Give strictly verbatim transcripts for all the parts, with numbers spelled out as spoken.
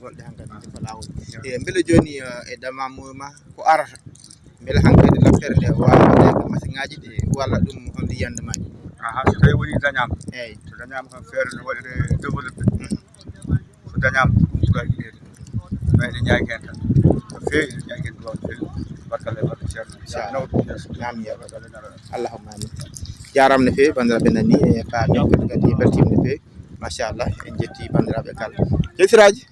Golɗe hankadi nde ko laawol. E mbele jooni, eh, e damamu ma ko arata? Mbele hankadi lappere nde waawa waɗeede masiŋaaji ɗi walla ɗum honde yiyannde maaji? Aha, so tawi woni dañaama. Eeyi. So dañaama kam feere no waɗire développé. Mhm. So dañaama ɗum ɓura yiɗeede. Mayde ñaagi heen tan. No feewi, ñaagi heen ɗo no feewi. Barkalle, barka Ceerno. Inchallah. Nawɗum yeeso. Amin ya rabbal. Allahumma amin. Jaaraama no feewi, banndiraaɓe nani, e faami, kadi, kadi e beltiima no feewi. Machallah, en njetti banndiraaɓe kala. Seydi Siraaji,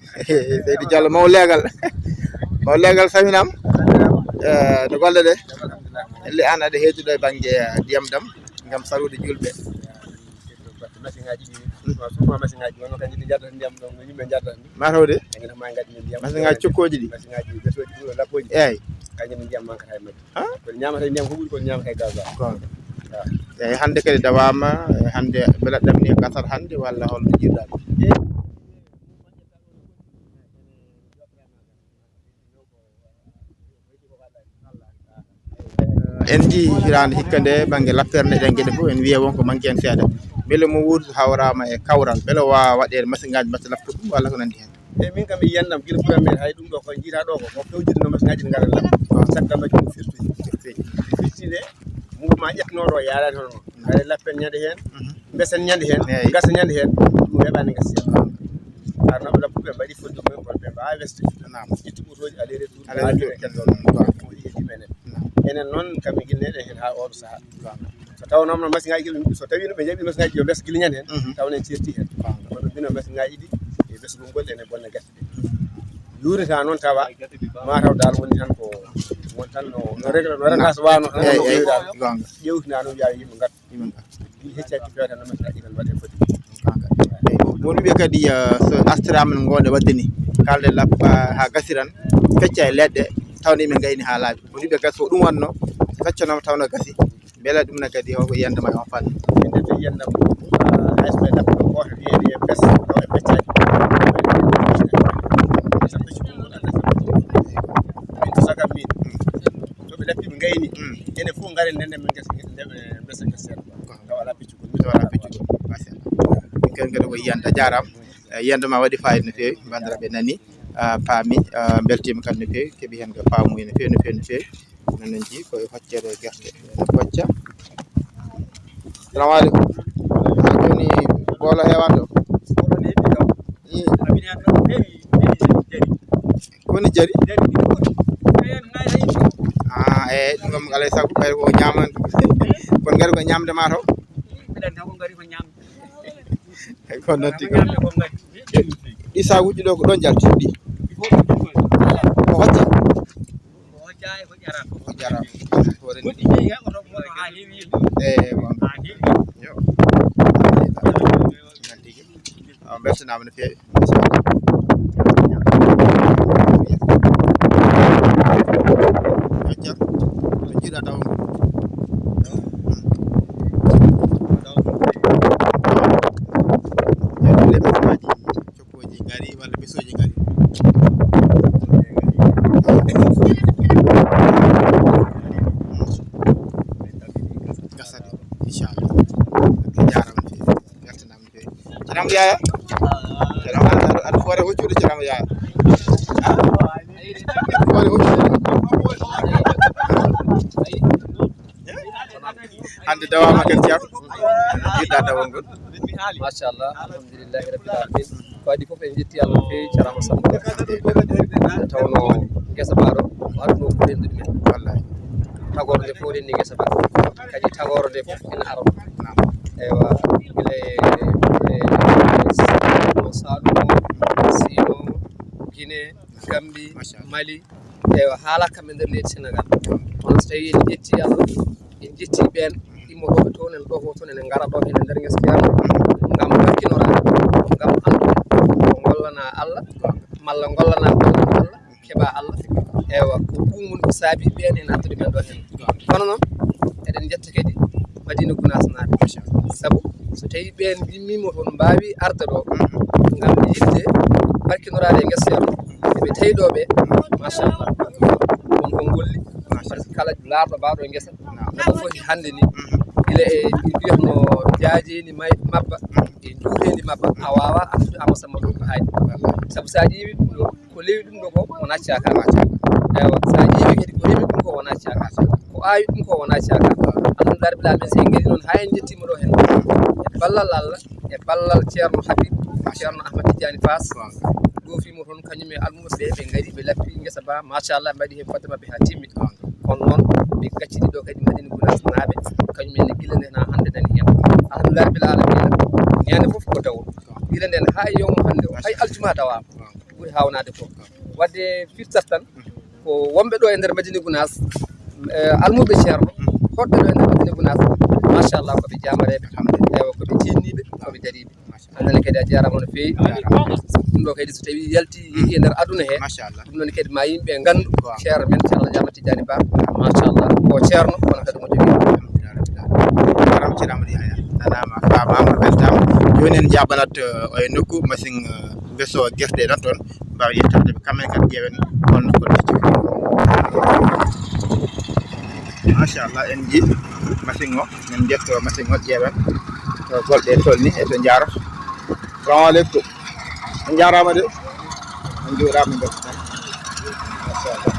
Seydi Diallo, maw leegal. Maw leegal, saminam. Eh, no golle ɗe? Elle aan aɗa heetuɗo e bannge, eh, ndiyam ɗam, ngam sarude juulɓe. Masiŋaaji ɗi, ma surtout masiŋaaji wonno kanji ɗi njarata ndiyam ɗon, no yimɓe njarata ni. Ma tawde? Engene ma ngaɗi ndiyam. Masiŋaaji cokkooji ɗi? Masiŋaaji besoji ɗi, lappooji. Eeyi. Kanji ɗi ndiyam mankata e majji. Ha? Ko ñaamata e ndiyam ko ɓuri, ko ñaamata e gasoil. Goonga. Waaw. Eeyi, hannde kadi dawaama, e hannde mbela ɗam ni gasat hannde walla holno jiiɗaa ɗum? En njii hiraande hikka nde bannge lappere nde, ɗen geɗe fof en wiya won ko manki en seeɗa. Mbele mo wuuri so hawraama e kawral, mbele o waawa waɗeede masiŋaaji mbaɗta laptude ɗum walla ko nanndi heen? Eyi, min kam mi yiyannoo gila premier, hay ɗum ɗo ko njiitaa ɗo ko, ko fewjidde no masiŋaaji ɗi ngara lam. Caggal majjum firti. Firti. Firti nde, mouvement ƴettunoo ɗo yaaraani hono noon. Ngare lappen ñande heen, mhm, mbesen ñande heen, eeyi, ngasen ñande heen, ɗum weeɓaani ngasi. Arnooɓe lappuɓe mbaɗi fodde mumen kono ɓe mbaawa weste. Naam. Ƴetti otooji aller retour, aller retour, haa mbiɗen kelɗon. Naam. Ko ɗi heddi men en. Naam. Enen noon, kamɓe Guinée ɗen heen haa oo sahaa. Naam. So tawnoo noon masiŋaaji ɗi, so tawiino ɓe njaɓi masiŋaaji yo mbes gila ñande heen, mhm, taw en ceerti heen. Naam. Kono ɓe mbino masiŋaaji ɗi e besgol ngol ene bonna gasi. Yuurita noon tawa, ma taw dal woni tan ko, won tan no, no regla, no regla so wano tan. Eeyi, no eeyi, dal. Goonga. Ƴewtina noon wiya yimɓe ngat. Yimɓe ngat. Ɗi heccaki feewata no masiŋaaji tan waɗe foti. Goonga. Eeyi, won wiya kadi, eh, so astiraama no ngoonde waɗde ni, kalde lappa haa gasiran, fecca e leɗɗe, tawde yimɓe ngayni haa laaɓi. Won wiɓe kadi so ɗum wonno, feccanooma taw no gasi. Mbela ɗum ne kadi, o ko yiyannde ma e on fannu? Min de to yiyannde am, ah, hay so ɓe ɗaɓɓi ɗo gooto wiyeede e pes, ɗo e peccaji. Min to sagam min. To ɓe ɗaɓɓi ɓe ngayni. Mm. Enen fof ngaren nden nden min ngesa, nden ɓe mbesa ngesa seeɗa. Tawa alaa peccugol. Tawa alaa peccugol. Machallah. Min kadi kadi ko yiyannde, a jaaraama. Eh, yiyannde ma waɗi fayida no feewi, banndiraaɓe nani, ah, paami, ah, mbeltiima kadi no feewi, keɓi heen ko faamuya no feewi, no feewi, no feewi. Noon en njii ko e hoccere gerte, ene hocca. Salamu aleykum. Haa jooni boolo heewaani ɗo? Boolo ne heɓi kam. Ii. Amin heen ɗo heewi, heewi jari. Ko woni jari? Jari ɗi fof. Ɓeen ngaari hay ɗo. Ah, Eyi, ɗum kam alaa e sago, ɓay ko ñaaman. Kon ngari ko ñaamde ma taw? Mbiɗen tan ko ngari ko ñaamde. Ko noon tigi. Ko ñaamde ko ngari. Ɗi saakuuji ɗo ko ɗo njalti ɗi. Ko hocca? Ko hocca e ko ƴara. Ko ƴara. Ko ren ɗi. Ko ɗi jeyi hen ko ɗo ko haa heewi. Eyi, bon. Haa heewi. Yo. Noon tigi. Awa, mbeltanaama no feewi. Acca. To njiiɗa taw. Ɗeɓe maaji cokkooji ngari walla bisooji ngari. Gasata, inchallah. Jaaraama no feewi. Ceerno Amadou Yaya? Ceerno Amadou, aɗa, aɗa foore hoccude Ceerno Amadou Yaya? Aɗa foore hoccude? Hannde dawaama kadi Ceerno. Jiɗɗa dawol ngol. Machallah, alhamdulillahi rabbil alamin. Ko adii fof en njetti Allah no feewi, Ceerno Amadou Samba. Nde tawnoo ngesa mba ɗo, ko aduna o fof renndi ɗumen. Wallahi. Tagoore nde fof renndi ngesa mba. Kadi tagoore nde fof ina ara. Naam. Eywa, gila e, e, e Saalum o, Siin o, Guinée, Gambie, Machallah. Mali. Eywa, haalaa kam e nder leydi Sénégal. Kono so tawii en njetti Allah, en njetti ɓeen immotooɓe toon, en ɗofoo toon, ene ngara ɗo, ene nder ngesa Ceerno, ngam barkinoraade, ngam anndude ko ngollanaa Allah, malla ngollanaa Allah, keɓa Allah. Eywa, ko ɗum woni ko saabi ɓeen ene addude men ɗo heen. Kono noon, eɗen njetta kadi Madina Gunaas naaɓe. Sabu so tawii ɓeen ngimmiima toon, mbaawi arde ɗo ngam yiɗde barkinoraade e ngesa Ceerno, ɓe tawi ɗo ɓe, machallah, won ko ngolli. Par ce que kala laarɗo mbaaɗo e ngesa, no ɗum foti hannde ni, gila e mbiyatno jaajeeni may-, mabba, e njuureeni mabba, a waawaa artude Amadou Samba ɗo ko haaɗi. Sabu so a ƴeewi ɗum ɗo, ko lewi ɗum ɗo ko wonaa caaka. Eywa, so a ƴeewi kadi ko remi ɗum ko wonaa caaka. Ko awi ɗum ko wonaa caaka. Alhamdulillah rabbil alamin, so en ngari noon haa en njettiima ɗo heen. E ballal Allah, e ballal Ceerno Habib, Ceerno Ahmad Tidiane Fass. Ɗo fimo toon kañum e almuɓe ɓe, ɓe ngari, ɓe lappi ngesa ba, machallah, mbaɗi heen fodde maɓɓe haa timmi. Kono noon, ɓe gaccidi ɗo kadi Madina Gunaas naaɓe, kañum en ne gila nde haa hannde nani heen. Alhamdulillah rabbil alamin, ñande fof ko dawol. Gila nden haa e yowmo hannde o, hay aljuma dawaama. Ɓuri haawnaade ko. Waɗde firtat tan, ko wonɓe ɗo e nder Madina Gunaas, eh, almuɓe Ceerno, hoɗɓe ɗo e nder Madina Gunaas, machallah, ko ɓe jaamareeɓe, eywa, ko ɓe tiinniiɓe, ko ɓe dariiɓe. Hannde ne kadi a jaaraama no feewi. Ɗum ɗo kadi so tawii yalti, yehi e nder aduna he, machallah, ɗum ɗon kadi ma yimɓe nganndu, waaw, Ceerno men, Ceerno Jaama Tijjaani Ba. Machallah, ko Ceerno, kono kadi mo jogii. Alhamdulillah. Jaaraama, Ceerno Amadou Yahya. Nanaama, faamaama, weltaama. Jooni en njaabanat, eh, o e nokku machine, eh, mbeso gerte ɗon toon. Mbaawa yettaade ɓe, kamɓe kadi ƴeewen holno ko. Machallah, en njii machine o, min njetto machine o, ƴeewen to golɗe tolni e to njaarata. Salamu aleykum. On njaaraama de. On njuuraama de. Machallah.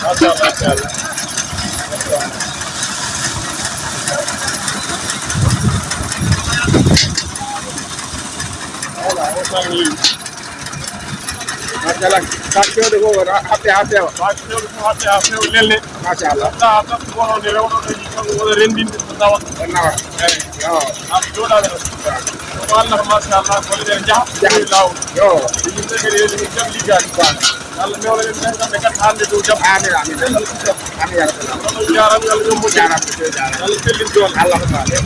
Machallah, machallah. Voilà, on s'ennuie. Machallah, ka kewɗe fof wona haɓɓe haa feewa. Ka kewɗe fof haɓɓe haa feewa lelle. Machallah. Sa tawi ko wonande rewɗo ɗo ni, kanko wona renndinde ko nawa. Ko nawa. Eyi. Yo. Am jooɗaade ɗo. Yo. Ko Allah, machallah, golle ɗe njaha. Njaha. Lawol. Yo. Yimɓe kadi ene jam liggaade. Voilà. Allah newna en tan kamɓe kadi haalde dow jam. Amin, amin. Amin, ya rabbal alamin. Jaaraama, yo Allah yoɓ moƴƴere. Jaaraama, jaaraama. Yo Allah sellin doole. Allah ko faale.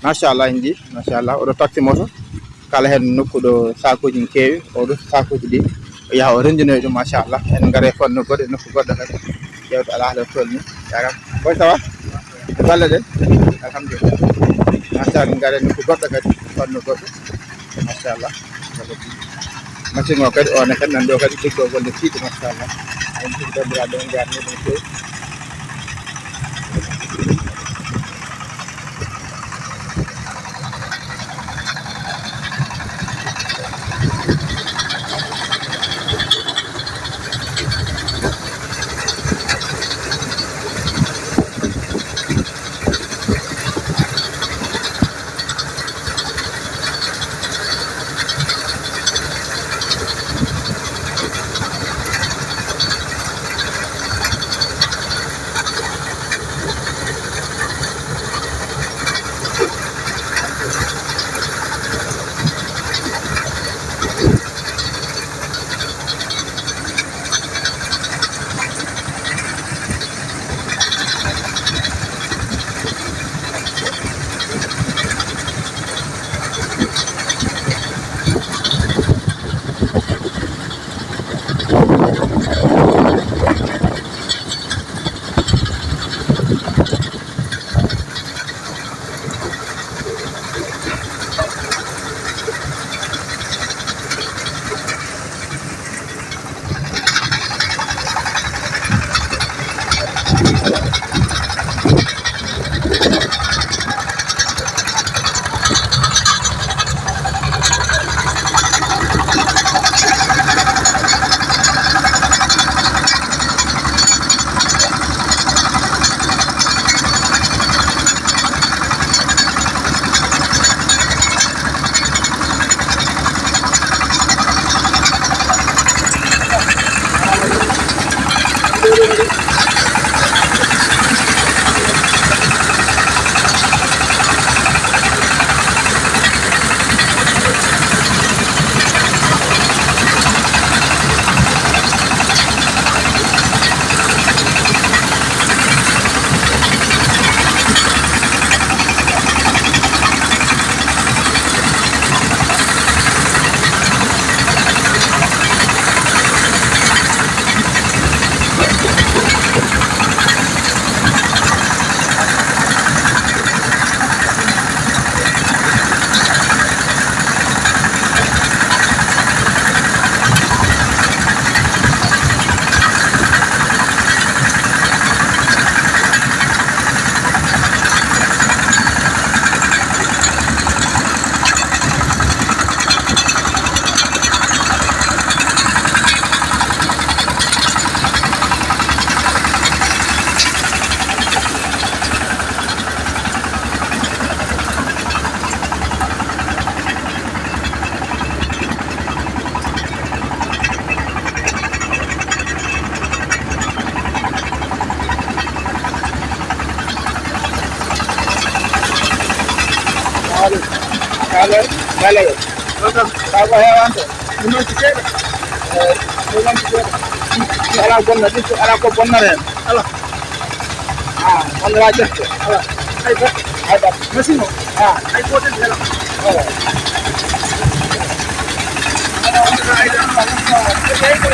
Machallah, en njii, machallah, oɗo taxi moto, kala heen nokku ɗo sakuuji ne keewi, o rusa sakuuji ɗi, o yaha o renndinoya ɗum, machallah. En ngare fannu goɗɗo, nokku goɗɗo kadi, ƴeewta alaa haala tolni. Yaram, boy, ça va? E balle ɗe? Alhamdulillah. Machallah, en ngare nokku goɗɗo kadi, fannu goɗɗo. Machallah. Machine o kadi, on kadi nan ɗo kadi, liggo golle tiiɗe, machallah. En ɗum bandiraɓe, en ngarni ɗum feewi. Allo, allo. Ɗum kam, kaa ko heewanta. Ɗum noon ko seeɗa. Eey, ɗum noon ko seeɗa. Alaa bonna, ɗum ko alaa ko bonnata heen. Alaa. Ah, on alaa ƴefte. Alaa. Hay baɗɗo. Hay baɗɗo. Machine o. Ah. Hay gootel hela. Alaa. Ko ƴeew ko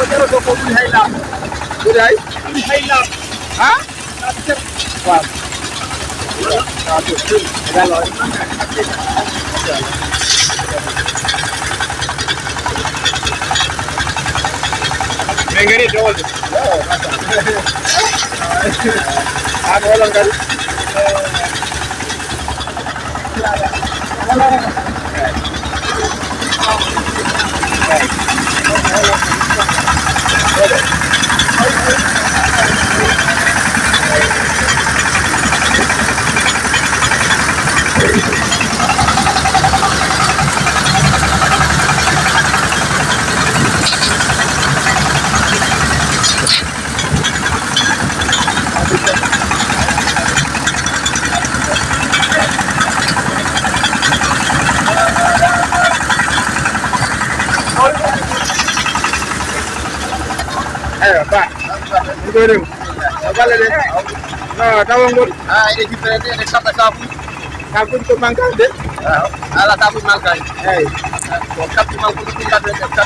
ƴeew ko ɓuri hay laaɓde. Ɓuri hay? Ɓuri hay laaɓde. Ah? Min ngari dowolde. An oɗon ngari. Eywa, Ba. Min koy rew. No galle ɗe? No dawol ngol? Ah, eɗe jippere de, eɗe kaɓɓa saabuji. Saabuji ko mankaani de? Ah, ala saabuji mankaani. Eyyi. Ko kaɓɓi man ko ɗum kaɓɓi, kaɓɓi.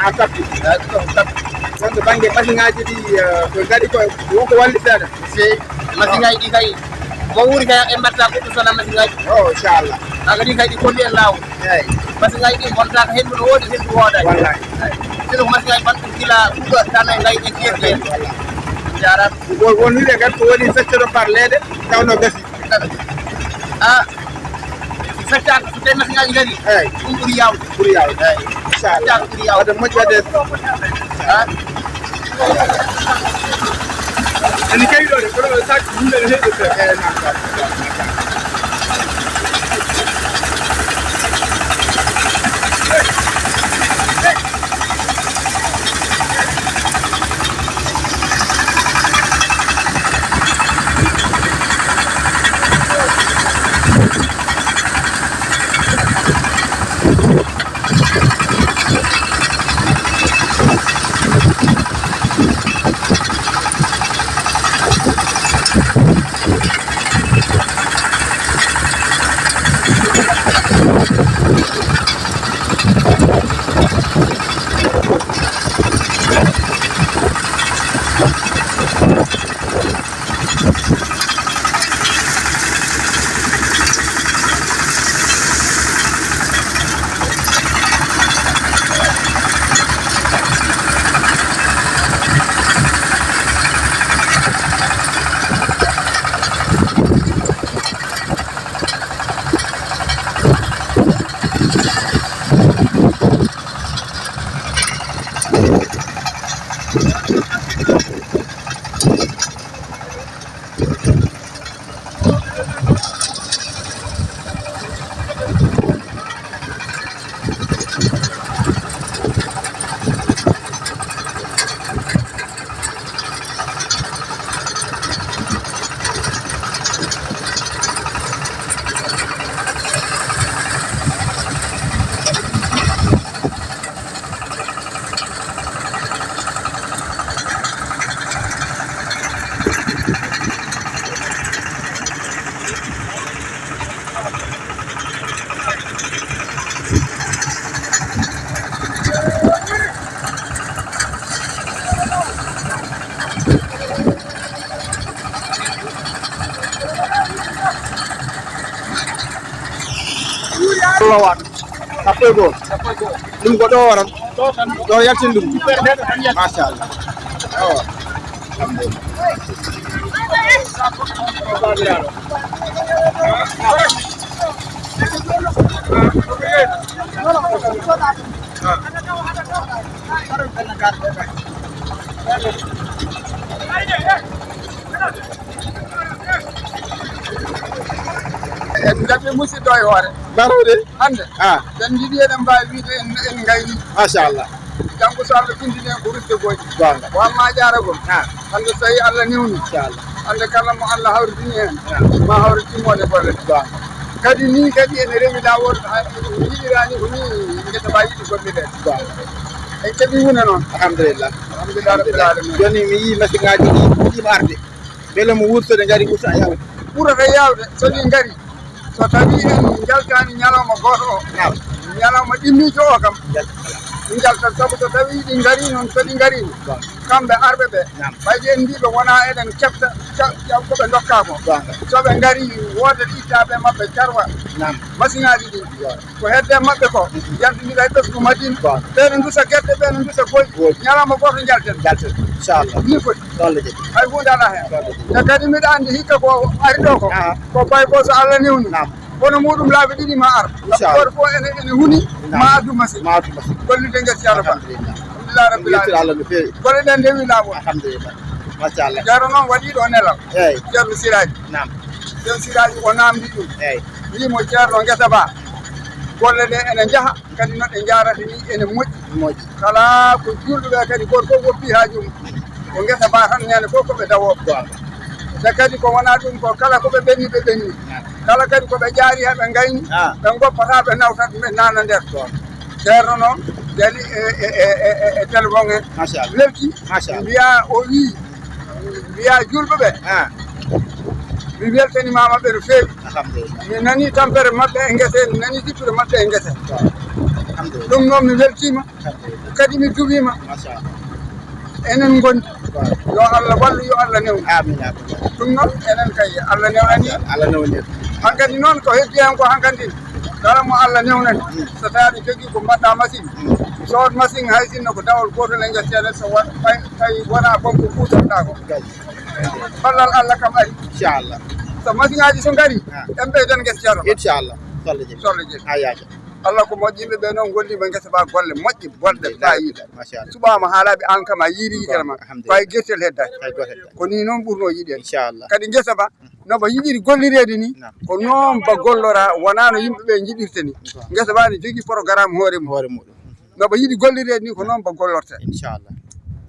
Ah, kaɓɓi. Eyyi, ɗum kaɓɓi. Wonde bannge machine aji ɗi, eh, ko ngaɗi ko, wonko walli seeɗa? Si, machine aji ɗi kay, mo wuuri kay, en mbatta goɗɗum sona machine aji. Oh, inchallah. Kaga ɗi kay, ɗi kolli en laawol. Eyyi. Machine aji ɗi bonta ko hendu no woodi, hendu woodaani. Wallahi. Eyyi. Sino ko machine aji banɗum gila ɗuɗo tan e ngayi e jeeɗi en. Wallahi. Jaaraama. Won, won wiɓe kadi ko woni secteur o par leeɗe, tawno gasi. Ah, fettaaka so tawi machine aji ngari. Eyyi. Ɗum ɓuri yaawde. Ɓuri yaawde. Eyyi. Inchallah. Fettaaka ɓuri yaawde. Wata moƴƴu waɗde. Ah. Ene kewi ɗo de, kono o saaji yimɓe no heewi ɗo. Eyyi, naam, naam, naam, naam. Allah waɗ. Sappo e goho. Sappo e goho. Ɗum ko ɗo waran? Ɗo tan. Ɗo yaltin ɗum. Super nde ɗo tan yaltin. Machallah. Awa. Alhamdulillah. En njaɓi musidɗo e hoore. Barode. Hannde. Ah. En njiɗi eɗen mbaawi wiide en, en ngayni. Machallah. Janngo so Allah tindini en ko rutte gooƴe. Goonga. Ko amma jaaragol. Ah. Hannde so tawi Allah newni. Inchallah. Hannde kala mo Allah hawritini heen. Ah. Ma hawri timmoode golle. Goonga. Kadi ni kadi ene rewi laawol, ha, en yiɗirani ko ni ngesa ba yiɗi golle ɗe. Waaw. En keɓi wuna noon. Alhamdulillah. Alhamdulillah rabbil alamin. Jooni mi yii masiŋaaji ɗi, ɗiima arde. Mbele mo wurtode ngari ɓurta yaawde. Ɓurata yaawde so ɗi ngari. So tawi en njaltaani ñalawma gooto o. Naam. Ñalawma ɗimmiijo o kam. Njaltat. Njaltat sabu so tawi ɗi ngari noon, so ɗi ngari. Waaw. Kamɓe arɓe ɓe. Naam. Ɓayde en mbii ɓe wona eɗen keɓta ca-, ca-, ko ɓe ndokkaa ko. Goonga. So ɓe ngari, woodat ittaaɓe maɓɓe carwa. Naam. Masiŋaaji ɗi. Waaw. Ko hedde maɓɓe ko. Mhm. Yaltindira e ɓesngu Madina. Goonga. Ɓe no ndusa gerte, ɓe no ndusa goy. Goy. Ñalawma gooto njalten. Njalten. Inchallah. Ni foti. Ɗon le jeɗi. Hay huunde alaa heen. Ɗon le jeɗi. Te kadi mbiɗa anndi hikka ko ari ɗo ko. Aha. Ko bay ko so Allah newni. Naam. Kono muɗum laabi ɗiɗi ma ar. Inchallah. Gooto fof ene, ene huni, naam, ma addu machine. Ma addu machine. Gollirde ngesa Ceerno Ba. Alhamdulillah. Alhamdulillah rabbil alamin. Yettude Allah no feewi. Golle ɗen ndewi laaɓol. Alhamdulillah. Machallah. Ceerno noon waɗi ɗo nelal. Eeyi. Ceerno Siraaji. Naam. Ceerno Siraaji o naamndi ɗum. Eeyi. Wii mo Ceerno ngesa ba. Golle ɗe ene njaha, kadi no ɗe njaarata ni ene moƴƴi. Moƴƴi. Kala ko juulɓe ɓe kadi gooto fof woppi haaju mum. Ko ngesa ba tan ñande fof ko ɓe dawooɓe. Goonga. Te kadi ko wonaa ɗum ko kala ko ɓe ɓenni, ɓe ɓenni. Naam. Kala kadi ko ɓe jaari, haa ɓe ngayni, ah, ɓe ngoppataa, ɓe nawtat, ɓe naana nder. Goonga. Ceerno noon dali e, e, e, e, e téléphone he. Machallah. Welti. Machallah. Mbiya o wii, mbiya juulɓe ɓe. Ah. Mi weltanimaama ɓe no feewi. Alhamdulillah. Mi nani tampere maɓɓe e ngese, mi nani jippere maɓɓe e ngese. Alhamdulillah. Ɗum noon mi weltiima. Kadi mi duwiima. Machallah. Enen ngondi. Waaw. Yo Allah wallu, yo Allah newnu. Amin, amin. Ɗum noon enen kay Allah newnani. Allah newnani. Hankadi noon ko heddi hen ko hankadi. Kala mo Allah newnani. Mm. So tawi aɗa jogii ko mbaɗɗa machine. Mm. Sood machine hay sinno ko dawol gootol e ngesa Ceerno so wa-, fay, tawi wonaa kon ko kuutorɗaa ko. Kay. Ballal Allah kam ari. Inchallah. So machine aji so ngari, ah, en ɓeydan ngesa Ceerno Ba. Inchallah. Solle jeɗi. Solle jeɗi. A yaaja. Allah ko moƴƴi, yimɓe ɓe noon golliima ngesa ba golle moƴƴe, bonɗe, alhamdulillah, faayiida. Machallah. Suɓaama haalaaɓe aan kam a yiiri yitere ma. Alhamdulillah. Fay gootel heddaaki. Fay gootel heddaaki. Ko nii noon ɓurnoo yiɗeede. Inchallah. Kadi ngesa ba, no ba yiɗiri gollireede ni, naam, ko noon ba gollora, wonaa no yimɓe ɓe njiɗirta ni. Naam. Ngesa ba ne jogii programme hoore mum. Hoore muɗum. No ba yiɗi gollireede ni, ko noon ba gollorta. Inchallah.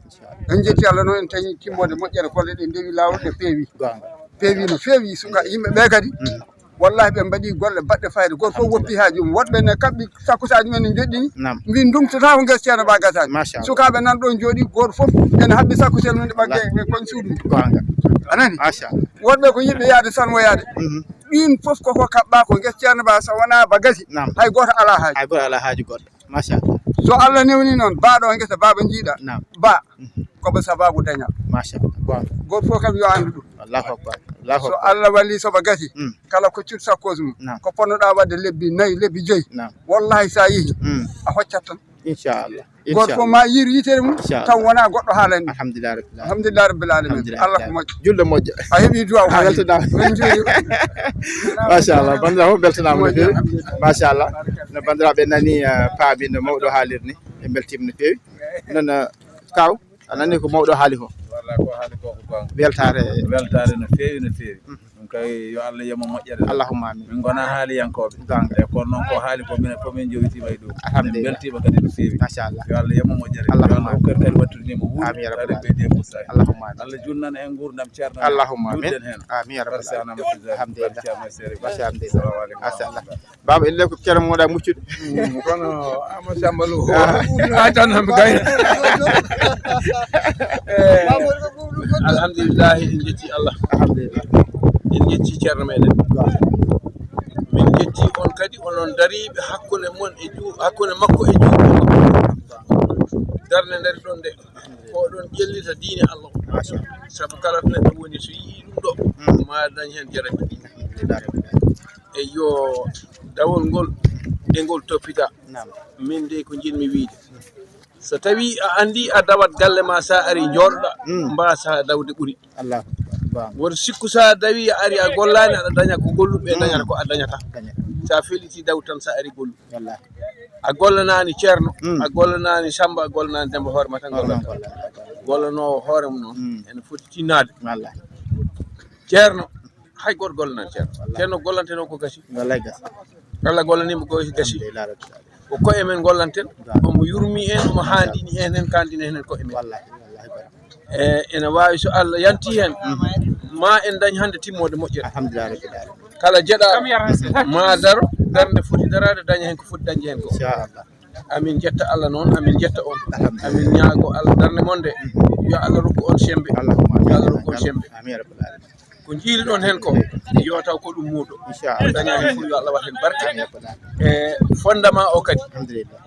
Inchallah. En njetti Allah noon, en tawi timmoode moƴƴere, golle ɗe ndewi laawol, ɗe peewi. Goonga. Peewi no feewi, suka yimɓe ɓe kadi. Mm. Wallahi, ɓe mbaɗi golle baɗɗe fayda. Gooto fof woppi haaju mum. Woɗɓe ne kaɓɓi sakkusaaji men ne njoɗɗini. Naam. Mbi ndumtata ko ngesa Ceerno Ba gasaani. Machallah. Sukaaɓe nan ɗon jooɗi, gooto fof ene haɓɓi sakkusel mum, ɓagge e koñ suudu mum. Goonga. A nani? Machallah. Woɗɓe ko yiɗɓe yaade tan woyaade. Mhm. Ɗin fof koko kaɓɓa ko ngesa Ceerno Ba, so wonaa ba gasi. Naam. Hay gooto alaa haaju. Hay gooto alaa haaju goɗɗo. Machallah. So Allah newni noon, ba ɗo ngesa ba ba njiiɗa. Naam. Ba. Mhm. Ko ba sababu dañal. Machallah. Goonga. Gooto fof kam yo anndu ɗum. Allahu akbar. Allahu akbar. So Allah walli so ba gasi. Mm. Kala ko cut sakkos mum. Naam. Ko ponnoɗa wadde lebbi nayi, lebbi joyi. Naam. Wallahi sa yehi, mm, a hoccat tan. Inchallah. Gooto fof ma yiiru yitere mum, inchallah, taw wona goɗɗo haalani. Alhamdulillah rabbil alamin. Alhamdulillah rabbil alamin. Alhamdulillah. Allah ko moƴƴo. Julde moƴƴo. A heɓi duwaw. A weltanaama. Min njuuri. Machallah. Banndiraaɓe fof beltanaama no feewi. Moƴƴo, alhamdulillah. Machallah. No banndiraaɓe nani, eh, paami no mawɗo haalirni. Ɓe mbeltiima no feewi. Noon, eh, Kaaw, a nani ko mawɗo haali ko? Walla ko haali ko ko goonga. Weltaare. Weltaare no feewi, no feewi. Mhm. Ɗum kay yo Allah yemo moƴƴere. Allahumma amin. Min ngona haaliyankooɓe. Goonga. E kono noon ko haali ko minen fof min jowitiima e ɗum. Alhamdulillah. Min mbeltiima kadi no feewi. Machallah. Yo Allah yemo moƴƴere. Allahumma amin. Yo Allah okkir kadi wattude mo wuuri. Amin ya rabbal alamin. Kadi ɓeydi e Moussa. Allahumma amin. Allah junnana en nguurndam Ceerno. Allahumma amin. Juutden heen. Amin ya rabbal alamin. Barke Ceerno Moussa. Alhamdulillah. Barke Ceerno Seri. Machallah. Assalamu aleykum. Machallah. Baaba, ille ko ceerno mo wonaa muccude. Mm, kono Ama Samba Lo. Ah. Ay, tan mi gayna. Eh, alhamdulillahi, en jetti Allah. Alhamdulillah. En jetti ceerno meɗen. Min jetti on kadi, onon dariiɓe hakkunde mon e ju-, hakkunde makko e juuɗe makko. Darnde ndari ɗon nde, ko oɗon ƴellita diine Allah. Machallah. Sabu kala to neɗɗo woni, so yii ɗum ɗo, mm, ma dañ heen jarabi. Alhamdulillah. Eyyo, dawol ngol, e ngol toppita. Naam. Min dey ko njiɗmi wiyde. So tawi a anndi a dawat galle ma, sa ari njooɗoɗa, mm, mbasa dawde ɓuri. Allahu akbar. Woto sikku sa dawi a ari a gollaani, aɗa daña ko golluɓe, mm, dañata ko a dañata. Daña. Sa feliti daw tan sa ari gollu. Wallahi. A gollanaani ceerno, mm, a gollanaani Samba, a gollanaani Demba, hoore ma tan gollata. Gollanoowo hoore mum noon, mm, ene foti tinnaade. Wallahi. Ceerno, hay gooto gollanaani ceerno. Wallahi. Ceerno gollanteno ko gasi. Wallahi gasi. Allah gollaniima ko gasi. Alhamdulillah rabbil alamin. Ko koye men gollanten. Wallahi. Omo yurmi en, omo haandini en, en kaandini en koye men. Wallahi, wallahi. E, ene waawi so Allah yanti heen, mhm, ma en dañ hannde timmoode moƴƴere. Alhamdulillah rabbil alamin. Kala jeɗaaɗo ma daro darnde foti daraade, daña heen ko foti dañde heen ko. Inchallah. Amin njetta Allah noon, amin njetta on. Amin ñaago Allah darnde mon nde, yo Allah rokku on sembe. Yo Allah rokku on sembe. Amin ya rabbal alamin. Ko njiili ɗon heen ko, yo taw ko ɗum muudo. Inchallah. Daña heen fof, yo Allah waɗ heen barke. Amin ya rabbal alamin. E fondement o kadi, alhamdulillah,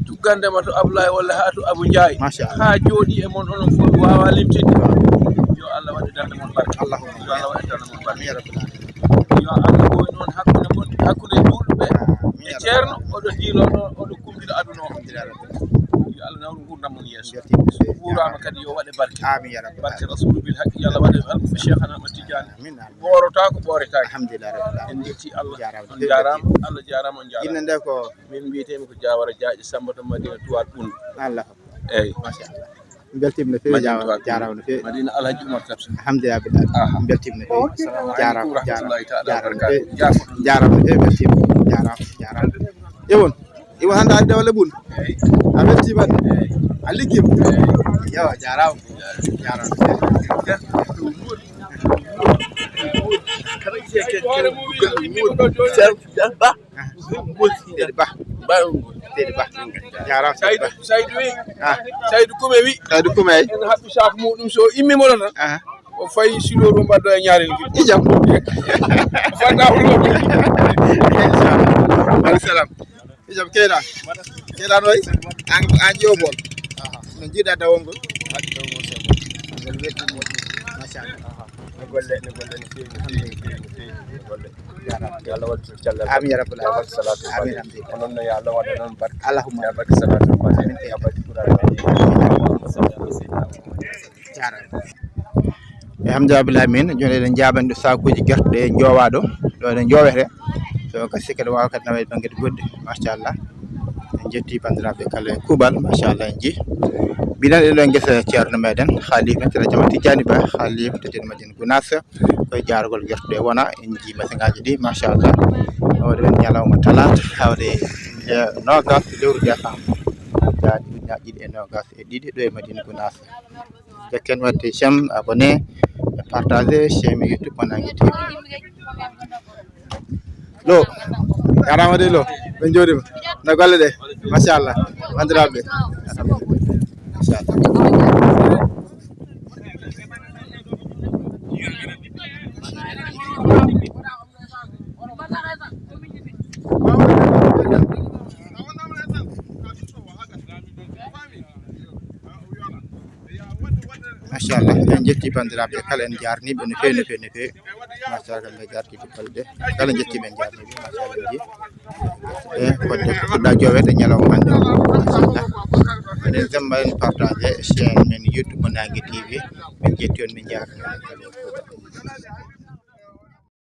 tuggande ma to Ablaye walla haa to Abou Ndiaye. Machallah. Haa jooɗi e mon onon fof, mi waawa limtinde. Yo Allah waɗ e darnde mon barke. Allahumma. Yo Allah waɗ e darnde mon barke. Amin ya rabbal alamin. Yo Allah woy noon hakkunde mon, hakkunde juulɓe ɓe e ceerno, oɗo diilo ɗo, oɗo kumbira aduna o. Alhamdulillah. Yo Allah nawru nguurndam mon yeeso. Nguuraama kadi yo waɗe barke. Amin ya rabbal alamin. Barke Rasulu bil haqqi, yo Allah waɗe almuɓe Cheikhana Ahmad Tidiane. Amin, amin. Ɓoorotaako, ɓooretaake. Alhamdulillah rabbil alamin. En njetti Allah. Jaaraama. On jaaraama, Allah jaaraama, on jaaraama. Inna nde ko? Min mbiyetee mi ko Jawara Jaaƴe Samba to Madina Tuwaat Ɓun. Allah. Eyi. Machallah. Beltima no feewi. Madina Tuwaat Ɓun. Jaaraama no feewi. Madina Alhaji Umar Tabsa. Alhamdulillah rabbil alamin. Aha. Beltima no feewi. Assalamu aleykum wa rahmatullahi taala wa barakatuh. Jaaraama no feewi. Jaaraama no feewi, beltima. Jaaraama, jaaraama. Ewon. Iwo hannde adde walla ɓun? A weltiima de? A liggiima? Yo, jaaraama. Jaaraama. Ba. Seydi Ba. Jaaraama, Seydi Ba. Saydu, Saydu wi. Ah. Saydu Kume wi. Saydu Kume, eyi. En haɓɓi saaku muɗum, so immiima ɗo tan. Ah. O fayi silo ɗum mbaɗɗo e ñaarel ngel. Ijam. Fadda ko ɗo. Inchallah. Wa aleykum salam. Ijam, Keyɗa. Keyɗa noy? An, an ƴeew bool. No jiiɗa dawol ngol? Ngol wetti moƴƴi. Machallah. No golle, no golle no feewi, no feewi, no feewi, no feewi. No golle. Jaaraama. Yo Allah waɗ cellal. Amin ya rabbal alamin. Yo Allah waɗ salatu. Amin, amin. Onon ne yo Allah waɗa noon barke. Allahumma. Ya barke salatu. Amin. Ya barke Qur'an. Allahumma salli ala sayyidina Muhammad. Jaaraama. Alhamdulillah, min jooni eɗen njaabani ɗo saakuuji gerte ɗe njoowaa ɗo, ɗo ɗe njoowetee. So kasi kadi waawa kadi naweede banngeeji goɗɗi, machallah. En njetti banndiraaɓe kala e kuuɓal, machallah, en njii. Mbiɗen ɗo ngesa ceerno meɗen, Khalifa, Seydi Ahmad Tidiane Ba, Khalifa to Madina Gounass, ko e jaargol gerte ɗe wona, en njii masiŋaaji ɗi, machallah. Waɗi men ñalawma talaata, hawde, eh, noogaas lewru décembre, hitaande ujunnaji ɗiɗi e noogaas e ɗiɗi, ɗo e Madina Gounass. Jekken waɗde j'aime, abonné, e partagé chaîne YouTube Mo Naange T V. Lo, jaaraama de Lo, min njuuriima. No golle ɗe? Machallah. Banndiraaɓe. Machallah. Machallah, en njetti banndiraaɓe kala, en njaarnii ɓe no feewi, no feewi, no feewi. Machallah, kamɓe gartiiɓe balɗe kala, njetti ɓe, njaarnii ɓe, machallah, en njii. E fodde ko fuɗɗa jooweede ñalawma hannde o, machallah. Eɗen zemmba en partage chaîne men YouTube Mo Naange T V. Min njetti on, min njaarnii on kala.